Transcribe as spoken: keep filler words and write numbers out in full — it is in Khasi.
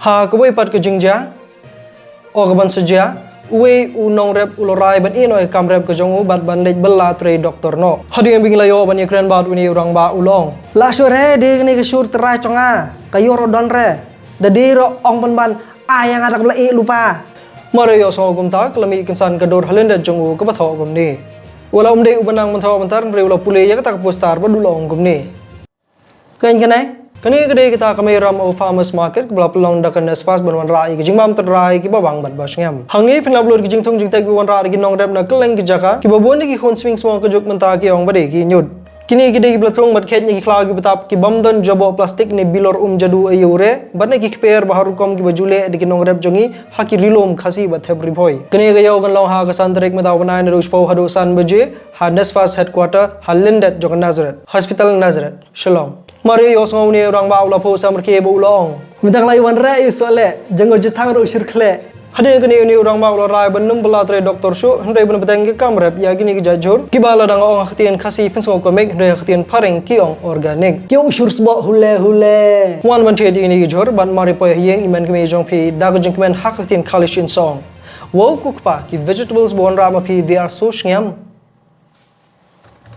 Ha kawei pat ka jingjia, o kaban sa jia, uwei u nongrep u la rai ban ïehnoh ïa ka kam rep ka jong u bad ban leit bylla trei doktor noh. Hadien ba ngi la ïoh ban ïakren bad une u rangbah u la ong, la shuh re, dei kane ka shur trai jong nga, ka ïoh ruh don re. Da dei ruh ong pynban, ai ïa nga da kaba la ïeh lypa. Mar ïohsngew kumta ka la mih kynsan ka dur ha lyndet jong u kaba thoh kumne. U la um dei uba nang ban thoh ban tar hynrei u la pule ïa kata ka poster bad u la ong kumne. Kane, kane ka dei kata ka Meiramow Farmers Market kaba la pynlong da ka NESFAS ban wanrah ïa ka jingbam tynrai kiba bang bad ba sngem. Hangne phin ap lut ki jingthung jingtek kiba wanrah da ki nongrep na kylleng ki jaka, kiba bun da ki khun swingsmong ka juk mynta ki ong ba dei ki ñiut. Kine ki dei kiba la thung bad kheit na ki khlaw kiba tap, ki bym don jaboh plastik ne bilor um jadu aïu re bad na ki kper ba har rukom kiba ju leh da ki nongrep jong ngi ha ki ri lum Khasi bad Thep Ri Bhoi. Kane ka ïew kan long ha ka san tarik mynta u bnai naduh shiphew haduh san baje ha NESFAS headquarter ha lyndet jong ka Nazareth Hospital, Nazareth, Shillong. Mar ïohsngew une u rangbah u la phuh samrkhie bad u la ong, mynta ka la ïa wanrah ïa u soh leh, jong u jingthang ruh u shyrkhei. Hadien kane une u rangbah u la rai ban ym bylla trei doktor shuh hynrei ban bteng ïa ka kam rep ïa kine ki jait jhur kiba la dang ong ha ka ktien Khasi pynsngewkmen hynrei ha ka ktien phareng ki ong organic. Ki ong shur sboh hule hule. Wan ban thied ïa kine ki jhur bad mar ïa poi ha ïing, ïa man kmie jong phi da ka jingkmen ha ka ktien Khasi shin song. Wow ko kpa, ki vegetables ba wanrah ma phi, they are so sngem.